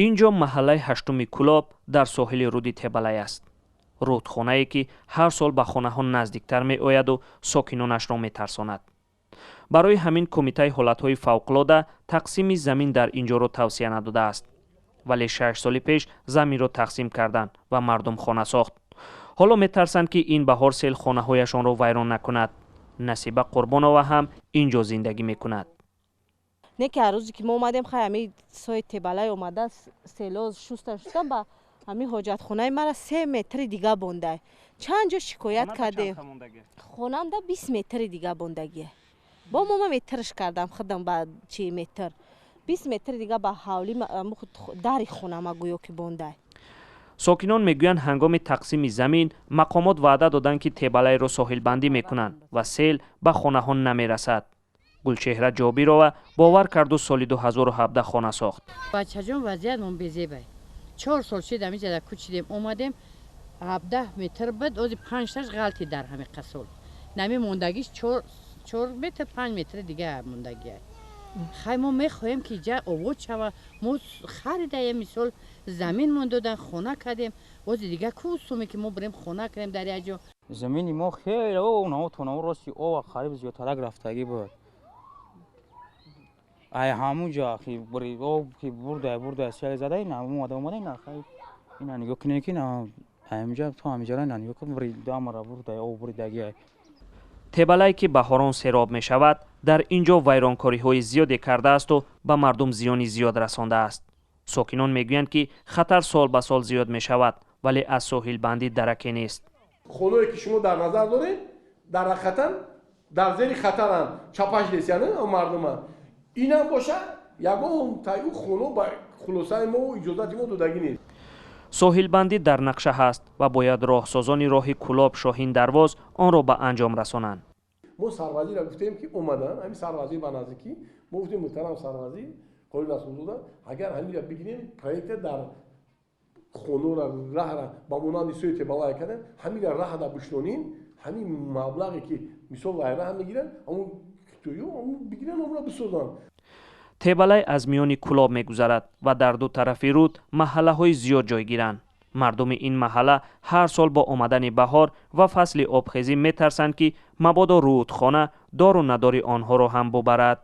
Ин ҷо маҳаллаи ҳаштуми Кӯлоб дар соҳили руди Тебалай аст, рудхонае, ки ҳар сол ба хонаҳо наздиктар меояду сокинонашро метарсонад. Барои ҳамин Кумитаи ҳолатҳои фавқулода тақсими замин дар ин ҷоро тавсия надодааст. Вале 6 соли пеш заминро тақсим карданд ва мардум хона сохт. Ҳоло метарсанд, ки ин баҳор сел хонаҳояшонро вайрон накунад. Насиба Қурбонова ҳам ин ҷо зиндагӣ мекунад. Не, ки ҳар рӯзе ки мо омадем, хай, ҳами сои Тебалай омада, село шуста шуста ба ҳамин ҳоҷатхонаи мара 3 метри дига бондай. Чанд ҷо шикоят кардем. Хонамда 20 метри дига бондагие. Бо мома метрш кардам худам, ба чи метр, 20 метри дига ба ҳавли дари хонама гӯё ки бондай. Сокинон мегӯянд, ҳангоми тақсими замин мақомот ваъда доданд, ки Тебалайро соҳилбандӣ мекунанд ва сел ба хонаҳо намерасад. Гулчеҳра Ҷобирова бовар карду соли 2017 хона сохт. Бачаҷон, вазъиятмон безебай. 4 сол шид, ҳамиҷада кӯчидем, омадем. 17 метр буд, ози панҷташ ғалти дар ҳами қасол. Нами мондагиш 4 метр, 5 метри дига мондагия. Хай, мо мехоҳем, ки ҷа обод шава. Мо харидаем, мисол, замин мон додан, хона кардем. Ози дига ку суме, ки мо бирем, хона кардем дар як ҷо. Замини мо хеле наво то наво рости ова қариб зиёдтарак рафтагӣ буд. Ай ҳамун ҷо об ки бурда бурда, сел зада, ина омада омада, ина хай, ина нигоҳ кунед, ки ина ҳаминҷа то ҳаминҷара, ина нигоҳ кун, дамара бурда, об буридаги. Тебалай, ки баҳорон сероб мешавад, дар ин ҷо вайронкориҳои зиёде кардаасту ба мардум зиёни зиёд расондааст. Сокинон мегӯянд, ки хатар сол ба сол зиёд мешавад, вале аз соҳилбандӣ дараке нест. Хоное, ки шумо дар назар доред, дар ҳақиқатан дар зери хатаранд, чапаш нестян мардума. Инам боша, ягон тай ӯ хоно ба хулосаи мо иҷозати мо додагӣ нест. Соҳилбандӣ дар нақша ҳаст ва бояд роҳсозони роҳи Кӯлоб Шоҳин Дарвоз онро ба анҷом расонанд. Мо сарвазирро гуфтем, ки омадан ҳамин сарвазир ба наздикӣ. Мо гуфтем: «Муҳтарам сарвазир Қоҳир Расулзода, агар ҳаминро бигирем, проекта дар хонора раҳра ба монанди сӯи Тебалай кардем, ҳаминра раҳда бишнонем, ҳамин маблағе, ки мисол вай раҳ мегиранд, ҳамун бигиранд, онро бисозанд». Тебалай аз миёни Кӯлоб мегузарад ва дар ду тарафи руд маҳаллаҳои зиёд ҷойгиранд. Мардуми ин маҳалла ҳар сол бо омадани баҳор ва фасли обхезӣ метарсанд, ки мабодо рудхона дору надори онҳоро ҳам бубарад.